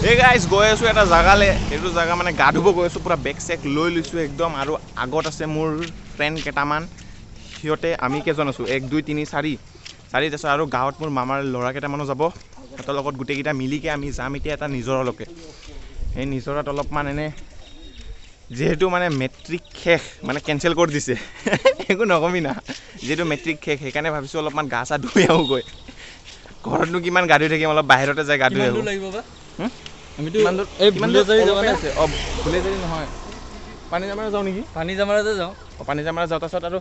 এই গাইজ, গৈ আছোঁ এটা জেগালৈ। সেইটো জেগা মানে গা ধুব গৈ আছোঁ, পূৰা বেগ চেগ লৈ লৈছোঁ একদম। আৰু আগত আছে মোৰ ফ্ৰেণ্ড কেইটামান, সিহঁতে, আমি কেইজন আছোঁ, 1 2 3 4 চাৰি। তাৰপিছত আৰু গাঁৱত মোৰ মামাৰ ল'ৰা কেইটামানো যাব, সিহঁতৰ লগত গোটেইকেইটা মিলিকে আমি যাম এতিয়া এটা নিজৰালৈকে। সেই নিজৰাত অলপমান এনে যিহেতু মানে মেট্ৰিক শেষ, মানে কেঞ্চেল কৰি দিছে, একো নকবি না, যিহেতু মেট্ৰিক শেষ সেইকাৰণে ভাবিছোঁ অলপমান গা চা ধুই আহোঁগৈ। ঘৰতনো কিমান গা ধুই থাকিম, অলপ বাহিৰতে যাই গা ধুই আহোঁ। নহয়, পানীজামাৰা যাওঁ নেকি? পানীজামাৰাতে যাওঁ। অঁ, পানীজামাৰা যাওঁ। তাৰপিছত আৰু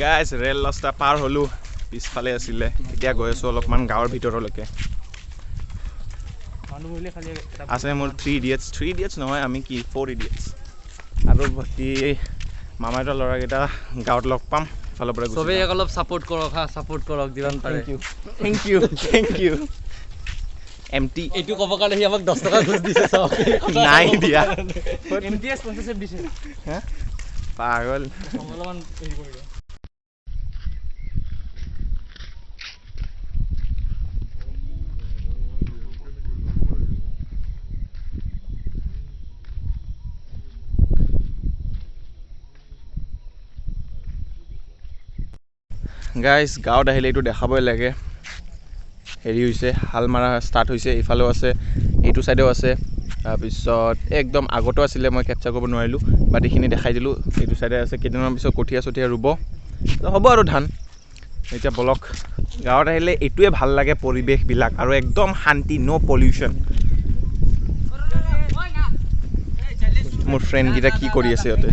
গাইজ ৰেল ৰাস্তা পাৰ হ'লোঁ, পিছফালে আছিলে। এতিয়া গৈ আছোঁ অলপমান গাঁৱৰ ভিতৰলৈকে। আছে মোৰ 3 ইডিয়টছ, 3 ইডিয়টছ নহয়, আমি কি 4 ইডিয়টছ। আৰু বাকী মামাহঁতৰ ল'ৰাকেইটা গাঁৱত লগ পাম, ফালৰ পৰা। চবেই অলপ ছাপোৰ্ট কৰক, হা, ছাপোৰ্ট কৰক যিমান পাৰে। Thank you, thank you, thank you. M T এইটো ক'ব কাৰণে সি আমাক 10 টকা ঘোচ দিছে। নাই দিয়া, এম টি স্পনচৰশ্বিপ দিছে। হা, পাগল। অলপমান হেৰি কৰি দিয়া। গাইজ, গাঁৱত আহিলে এইটো দেখাবই লাগে। হেৰি হৈছে, হাল মাৰা ষ্টাৰ্ট হৈছে। এইফালেও আছে, এইটো ছাইডেও আছে, তাৰপিছত একদম আগতো আছিলে, মই কেপচাৰ কৰিব নোৱাৰিলোঁ, বাট এইখিনি দেখাই দিলোঁ। এইটো ছাইডে আছে, কেইদিনমান পিছত কঠীয়া চঠীয়া ৰুব হ'ব আৰু ধান। এতিয়া বলক, গাঁৱত আহিলে এইটোৱে ভাল লাগে, পৰিৱেশবিলাক আৰু একদম শান্তি, ন' পলিউশ্যন। মোৰ ফ্ৰেণ্ডকেইটা কি কৰি আছে সিহঁতে।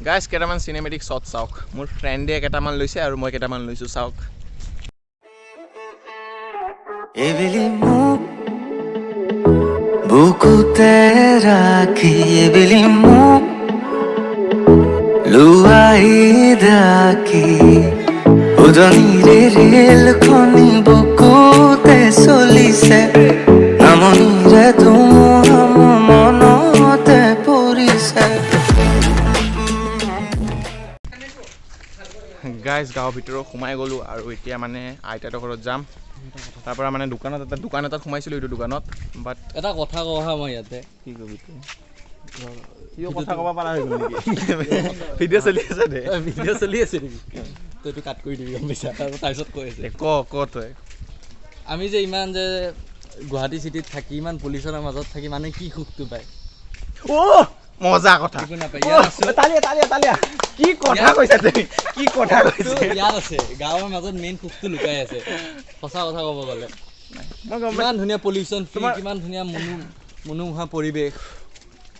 গাইজ, কেইটামান চিনেমেটিক শ্বট চাওক। মোৰ ফ্ৰেণ্ডে কেইটামান লৈছে আৰু মই কেইটামান লৈছোঁ, চাওক। এবেলি মোক বুকুতে ৰাখি, এবেলি মোক লুৱাই ডাকি, উজনিৰে ৰেলখনি বুকুতে চলিছে, নামনিৰে ধুমুহা মোৰ মনতে পৰিছে। গাইজ, গাঁৱৰ ভিতৰত সোমাই গ'লোঁ আৰু এতিয়া মানে আইতাহঁতৰ ঘৰত যাম। তাৰ পৰা মানে দোকানত এটা, দোকান এটাত সোমাইছিলোঁ, এইটো দোকানত। বাট এটা কথা কওঁ হা, মই ইয়াতে কি কবি তই? কিয় কথা ক'ব পাৰা হৈ গ'ল নেকি? ভিডিঅ' চলি আছে দে। ভিডিঅ' চলি আছে নেকি? তই এইটো কাট কৰি দিবি, গম পাইছা? তাৰপিছত কৈ আছে। ক ক তই। আমি যে ইমান যে গুৱাহাটী চিটিত থাকি, ইমান পলিউশ্যনৰ মাজত থাকি মানুহে কি সুখটো পায়? অ' মজা কথা। একো নাপায়। ইয়াত আছো। তালিয়া তালিয়া তালিয়া। কি কথা কৈছা তুমি? কি কথা কৈছা? ইয়াত আছে, গাঁৱৰ মাজত মেইন সুখটো লুকাই আছে। সঁচা কথা ক'ব গ'লে ইমান ধুনীয়া পলিউশ্যন ফ্ৰী, কিমান ধুনীয়া মনোমোহা পৰিৱেশ।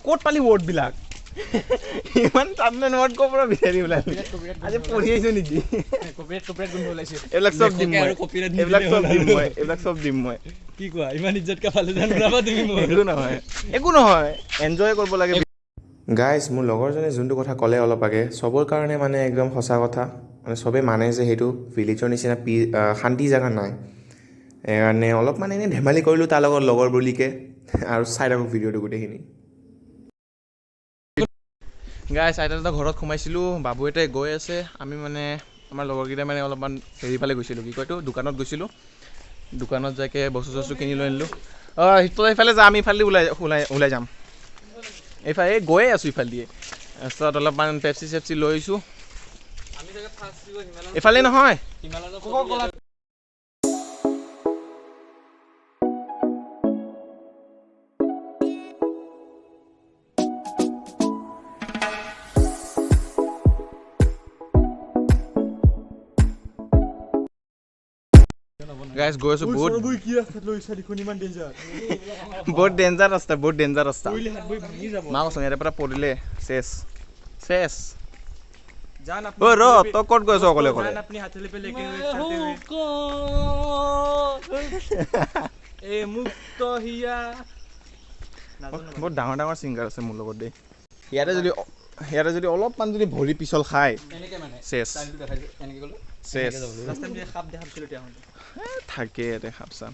ক'ত পালি ৱৰ্ডবিলাক? ইমান টান টান ৱৰ্ড ক'ৰ পৰা বিচাৰি ওলালি? আজি পঢ়ি আহিছো নেকি? এইবিলাক চব দিম মই, এইবিলাক চব দিম মই, এইবিলাক চব দিম মই। কি কোৱা, ইমান ইজ্জতকে পালে যেন ওলাবা তুমি মোক। একো নহয়, একো নহয়, এনজয় কৰিব লাগে। গাইজ, মোৰ লগৰজনে যোনটো কথা ক'লে অলপ আগে, চবৰ কাৰণে মানে একদম সঁচা কথা, মানে চবেই মানে যে সেইটো ভিলেজৰ নিচিনা শান্তি জেগা নাই। সেইকাৰণে অলপমান এনেই ধেমালি কৰিলোঁ তাৰ লগত লগৰ বুলিকে, আৰু চাই থাকক ভিডিঅ'টো গোটেইখিনি। গাইজ, আইতাহঁতৰ ঘৰত সোমাইছিলোঁ, বাবু এটাই গৈ আছে। আমি মানে আমাৰ লগৰকেইটা মানে অলপমান হেৰি ফালে গৈছিলোঁ, কি কয় এইটো, দোকানত গৈছিলোঁ। দোকানত যাইকে বস্তু চস্তু কিনি লৈ আনিলোঁ। অঁ, তই এইফালে যা, আমি ইফালেদি ওলাই ওলাই ওলাই যাম। এইফালে এই গৈয়ে আছোঁ ইফালেদিয়ে। তাৰপিছত অলপমান পেপচি চেপচি লৈ আহিছোঁ। এইফালে নহয়। গাইজ, গৈ আছোঁ, বহুত বহুত ডেঞ্জাৰ ৰাস্তা, বহুত ডেঞ্জাৰ ৰাস্তা। মা কৈছোঁ, ইয়াৰে পৰা পৰিলে চেচ চেচ। ঐ ৰ, তই ক'ত গৈ আছ অকলে অকলে? বহুত ডাঙৰ ডাঙৰ ছিংগাৰ আছে মোৰ লগত দেই। ইয়াতে যদি অলপমান যদি ভৰি পিছল খায়, চেচ চেচ থাকে ইয়াতে সাপ চাপ।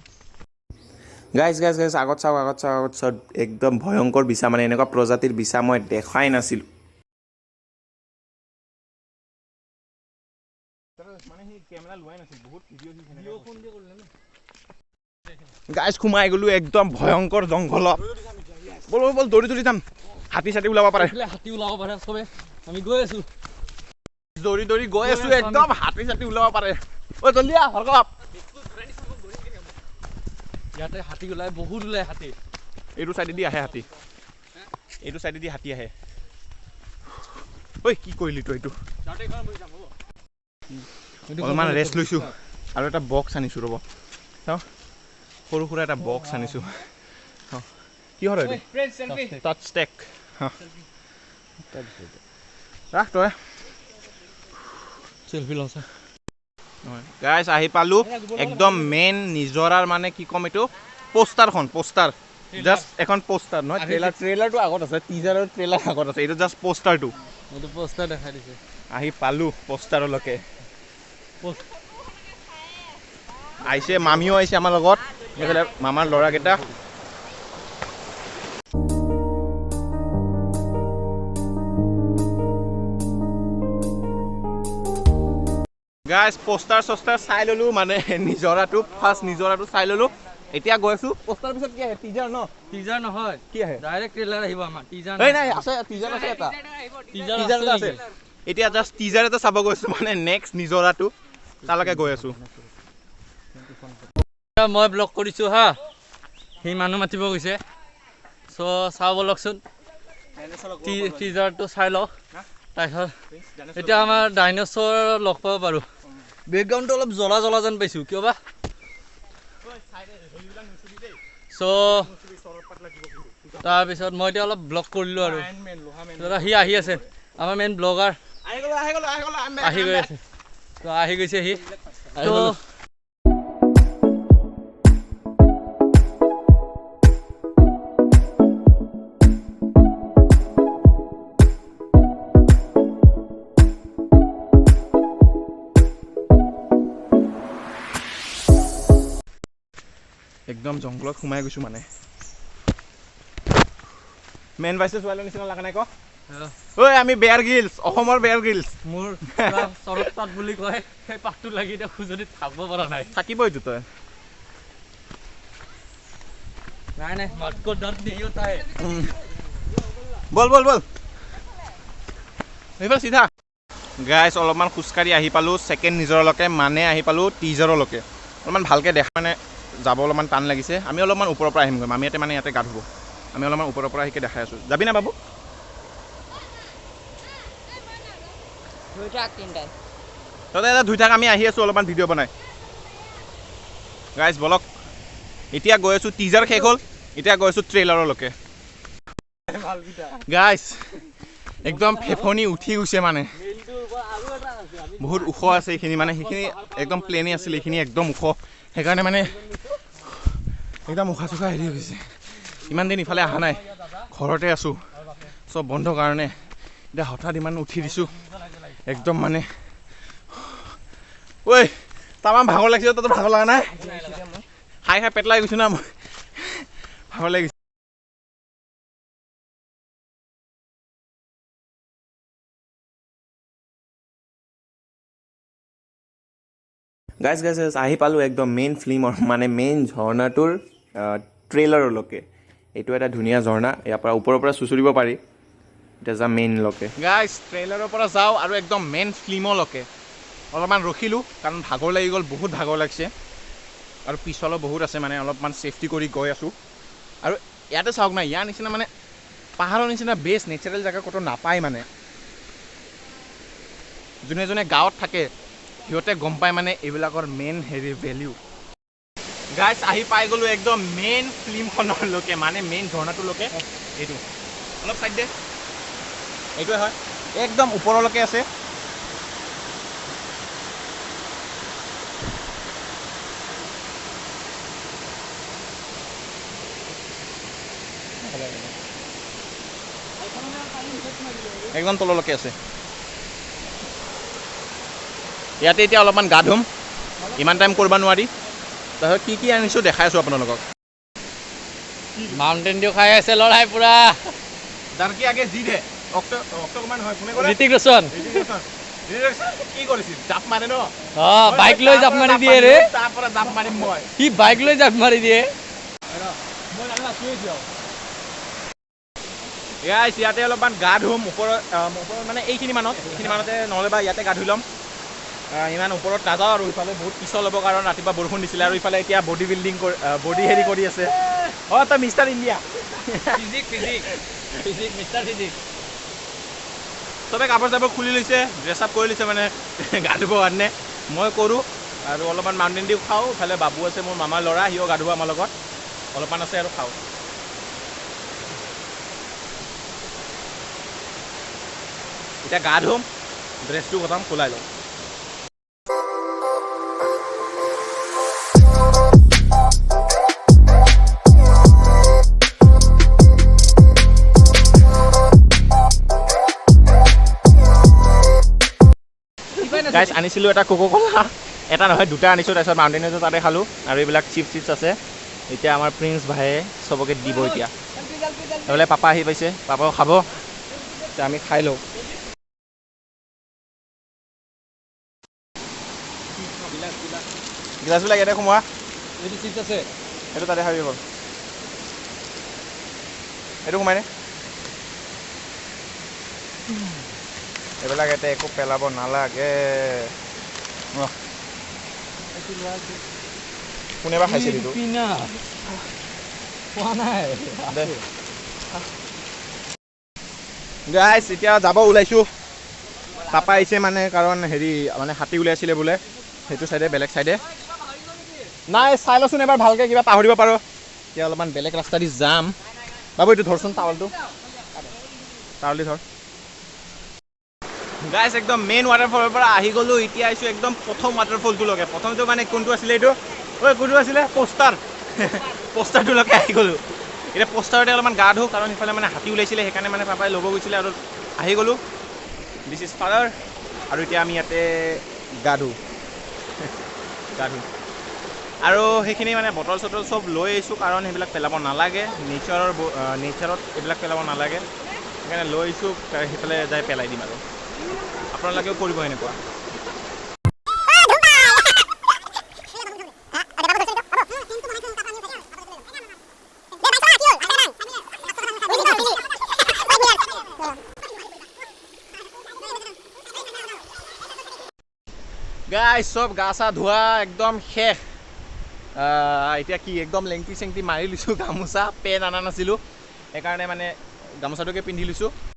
গাইজ গাইজ গাইজ, আগত চাওক, আগত চাওক, আগত চাওক, একদম ভয়ংকৰ বিচা, মানে এনেকুৱা প্ৰজাতিৰ বিচা মই দেখাই নাছিলোঁ। মানে সি কেমেৰা লোৱাই নাছিল, বহুত ভিডিঅ' সি সেনেকে কৰিছিল। গাইজ, সোমাই গ'লো একদম ভয়ংকৰ জংঘলত। ব'ল ব'ল ব'ল, দৌৰি দৌৰি যাম, হাতী চাতী ওলাব পাৰে। এইফালে হাতী ওলাব পাৰে চবে, আমি গৈ আছো। দৌৰি দৌৰি গৈ আছো, একদম হাতী চাতী ওলাব পাৰে। ঐ জলদি আহ, ভাৰ্গৱ। ইয়াতে হাতী ওলাই, বহুত ওলাই হাতী। এইটো চাইডেদি আহে হাতী, এইটো চাইডেদি হাতী আহে। ঐ কি কৰিলি তই এইটো? অলপমান ৰেষ্ট লৈছোঁ আৰু এটা বক্স আনিছোঁ, ৰ'ব চাওঁ, সৰু সুৰা এটা বক্স আনিছোঁ। চাওঁ কিহৰ এইটো, টাচ টেক। ৰাখ তই। চেলফি লওঁ। গাইজ, আহি পালোঁ একদম মেইন নিজৰাৰ, মানে কি ক'ম, এইটো পোষ্টাৰখন, পোষ্টাৰ, জাষ্ট এখন পোষ্টাৰ নহয়, ট্ৰেইলাৰ। ট্ৰেইলাৰটো আগত আছে, টিজাৰ আৰু ট্ৰেইলাৰ আগত আছে, এইটো জাষ্ট পোষ্টাৰটো। এইটো পোষ্টাৰ দেখাই দিছে। আহি পালোঁ পোষ্টাৰলৈকে। আহিছে মামীও, আহিছে আমাৰ লগত, এইফালে মামাৰ ল'ৰাকেইটা। গাইজ, পোষ্টাৰ চষ্টাৰ চাই ল'লো, মানে নিজৰাটো, ফাৰ্ষ্ট নিজৰাটো চাই ল'লো। এতিয়া গৈ আছো, পোষ্টাৰ পিছত কি আহে? টিজাৰ ন? টিজাৰ নহয়। কি আহে? ডাইৰেক্ট ট্ৰেইলাৰ আহিব আমাৰ, টিজাৰ। এই নাই, আছে, টিজাৰ আছে এটা। টিজাৰ। টিজাৰ এটা আছে। এতিয়া জাষ্ট টিজাৰ এটা চাব গৈছো, মানে নেক্সট নিজৰাটো, তালৈকে গৈ আছো। মই ব্লগ কৰিছোঁ হা, সি মানুহ মাতিব গৈছে। চ' চাওঁ ব'লকচোন, টিজাৰটো চাই লওঁ, তাৰপিছত এতিয়া আমাৰ ডাইন'ছৰ লগ পাব পাৰোঁ। বেকগ্ৰাউণ্ডটো অলপ জ্বলা জ্বলা যেন পাইছোঁ, কিয় বা। চ' তাৰপিছত মই এতিয়া অলপ ব্লগ কৰিলোঁ আৰু দাদা সি আহি আছে, আমাৰ মেইন ব্লগাৰ। আহি গ'লো, আহি গ'লো, আহি গ'লো। আহি গৈ আছে, তো আহি গৈছে সি তো। একদম জংঘলত সোমাই গৈছোঁ, মানে মেন ভাৰ্চেছ ৱাইল্ডৰ নিচিনা লগা নাই ক? ঐ, আমি বেয়াৰ গিলছ, অসমৰ বেয়াৰ গিলছ। মোৰ চৰক পাত বুলি কয়, সেই পাতটো লাগি এতিয়া খোজনিত থাকিব পৰা নাই। থাকিবইতো তই। নাই নাই, मर्द को दर्द नहीं होता है। বল বল বল, এইফালে চিধা। গাইছ, অলপমান খোজকাঢ়ি আহি পালোঁ ছেকেণ্ড নিজৰলৈকে, মানে আহি পালোঁ টিজাৰলৈকে। অলপমান ভালকৈ দেখা, মানে যাব অলপমান টান লাগিছে। আমি অলপমান ওপৰৰ পৰা আহিমগৈ, মামীহঁতে মানে ইয়াতে গা ধুব। আমি অলপমান ওপৰৰ পৰা আহিকে দেখাই আছোঁ। যাবি না বাবু? তহঁতে এটা ধুই থাক, আমি আহি আছোঁ অলপমান ভিডিঅ' বনাই। গাইজ, বলক, এতিয়া গৈ আছোঁ। টিজাৰ শেষ হ'ল, এতিয়া গৈ আছোঁ ট্ৰেইলাৰলৈকে। গাইজ, একদম ফেফনি উঠি গৈছে, মানে বহুত ওখ আছে এইখিনি, মানে সেইখিনি একদম প্লেনেই আছিল, এইখিনি একদম ওখ, সেইকাৰণে মানে একদম উশাহ চুশাহ হেৰি হৈ গৈছে। ইমান দিন ইফালে অহা নাই, ঘৰতে আছোঁ, চব বন্ধ কাৰণে। এতিয়া হঠাৎ ইমান উঠি দিছোঁ একদম মানে। ঐ, তামাম ভাগৰ লাগিছে। তহঁতৰ ভাগৰ লগা নাই? খাই খাই পেটলাই গৈছোঁ না মই, ভাগৰ লাগিছে। গাইজ গাইজ, আহি পালোঁ একদম মেইন ফিল্মৰ, মানে মেইন ঝৰ্ণাটোৰ ট্ৰেইলাৰলৈকে। এইটো এটা ধুনীয়া ঝৰ্ণা, ইয়াৰ পৰা ওপৰৰ পৰা চুঁচুৰিব পাৰি। এতিয়া যাম মেইনলৈকে। গাইজ, ট্ৰেইলাৰৰ পৰা যাওঁ আৰু একদম মেইন ফিল্মলৈকে। অলপমান ৰখিলোঁ, কাৰণ ভাগৰ লাগি গ'ল, বহুত ভাগৰ লাগিছে আৰু পিছলো বহুত আছে, মানে অলপমান ছেফটি কৰি গৈ আছোঁ। আৰু ইয়াতে চাওক না, ইয়াৰ নিচিনা মানে পাহাৰৰ নিচিনা বেষ্ট নেচাৰেল জেগা ক'তো নাপায়। মানে যোনে যোনে গাঁৱত থাকে, সিহঁতে গম পায় মানে এইবিলাকৰ মেইন হেৰি ভেলিউ। গাইজ, আহি পাই গ'লোঁ একদম মেইন ফিল্মখনলৈকে, মানে মেইন ঝৰ্ণাটোলৈকে। এইটো অলপ চাইড দে, এইটোৱে হয়, একদম ওপৰলৈকে আছে। একদম তললৈকে আছে। ইয়াতে এতিয়া অলপমান গা ধুম, ইমান টাইম কৰিব নোৱাৰি। তাৰপিছত কি কি আনিছোঁ দেখাই আছোঁ আপোনালোকক। মাউণ্টেইন ডিউ খাই আছে ল'ৰাই পুৰা। डर के आगे जीत है। অক্টোকমান হয়, কোনে ক'লে? ঋতিক ৰোশন। ঋতিক ৰোশন। কি কৰিছিল? জাপ মাৰে ন? অ, বাইক লৈ জাপ মাৰি দিয়ে ৰে। তাৰ পৰা জাপ মাৰিম মই। সি বাইক লৈ জাপ মাৰি দিয়ে। গাইছ, ইয়াতে অলপমান গা ধুম ওপৰত, ওপৰত মানে এইখিনি মানত, এইখিনি মানতে, নহ'লে বা ইয়াতে গা ধুই ল'ম। ইমান ওপৰত নাযাওঁ আৰু ইফালে বহুত পিছল হ'ব, কাৰণ ৰাতিপুৱা বৰষুণ দিছিলে। আৰু ইফালে এতিয়া বডি বিল্ডিং বডি হেৰি কৰি আছে। অঁ, তই mister India. Physique, physique, physique, mister physique. চবে কাপোৰ চাপোৰ খুলি লৈছে, ড্ৰেছ আপ কৰি লৈছে মানে গা ধুবৰ কাৰণে। মই কৰোঁ আৰু অলপমান মাউণ্টেইন ডিউ খাওঁ। ইফালে বাবু আছে, মোৰ মামাৰ ল'ৰা, সিও গা ধুব আমাৰ লগত। অলপমান আছে আৰু খাওঁ। এতিয়া গা ধুম, ড্ৰেছটো প্ৰথম খোলাই লওঁ। গাইছ, আনিছিলোঁ এটা কোকো ক'লা, এটা নহয় দুটা আনিছোঁ। তাৰপিছত মাউণ্টেইন ডিউ তাতে খালোঁ আৰু এইবিলাক চিপছ চিপছ আছে। এতিয়া আমাৰ প্ৰিন্স ভাইয়ে চবকে দিব এতিয়া। নহ'লে পাপা আহি পাইছে, পাপাও খাব। এতিয়া আমি খাই লওঁ। গিলাচবিলাক ইয়াতে সোমোৱা। এইটো চিপছ আছে। সেইটো তাতে খাবি বল। এইটো সোমাই দে। এইবিলাক ইয়াতে একো পেলাব নালাগে। অহ। কোনে বা খাইছিল এইটো? পিনাট খোৱা নাই। দে। গাইছ, এতিয়া যাব ওলাইছোঁ। পাপা আহিছে মানে, কাৰণ হেৰি মানে হাতী উলিয়াইছিলে বোলে সেইটো চাইডে, বেলেগ চাইডে। নাই, চাই লচোন এবাৰ ভালকৈ, কিবা পাহৰিব পাৰোঁ। এতিয়া অলপমান বেলেগ ৰাস্তা দি যাম। বাবু, এইটো ধৰচোন, টাৱলটো, টাৱল দি ধৰ। গাইছ, একদম মেইন ৱাটাৰফলৰ পৰা আহি গ'লোঁ। এতিয়া আহিছোঁ একদম প্ৰথম ৱাটাৰফলটোলৈকে। প্ৰথমটো মানে কোনটো আছিলে এইটো? ঐ, কোনটো আছিলে? পোষ্টাৰ, পোষ্টাৰটোলৈকে আহি গ'লোঁ। এতিয়া পোষ্টাৰতে অলপমান গা ধুওঁ, কাৰণ সিফালে মানে হাতী ওলাইছিলে, সেইকাৰণে মানে পাপাই ল'ব গৈছিলে আৰু আহি গ'লোঁ। This is father. আৰু এতিয়া আমি ইয়াতে গা ধুওঁ, গা ধুওঁ। আৰু সেইখিনি মানে বটল চটল চব লৈ আহিছোঁ, কাৰণ সেইবিলাক পেলাব নালাগে। নেচাৰত এইবিলাক পেলাব নালাগে, সেইকাৰণে লৈ আহিছোঁ। সেইফালে যাই পেলাই দিম। আৰু আপোনালোকেও কৰিব এনেকুৱা। গাইছ, চব গা চা ধোৱা একদম শেষ। এতিয়া কি একদম লেংটি চেংটি মাৰি লৈছোঁ, গামোচা পেন অনা নাছিলোঁ, সেইকাৰণে মানে গামোচাটোকে পিন্ধি লৈছোঁ।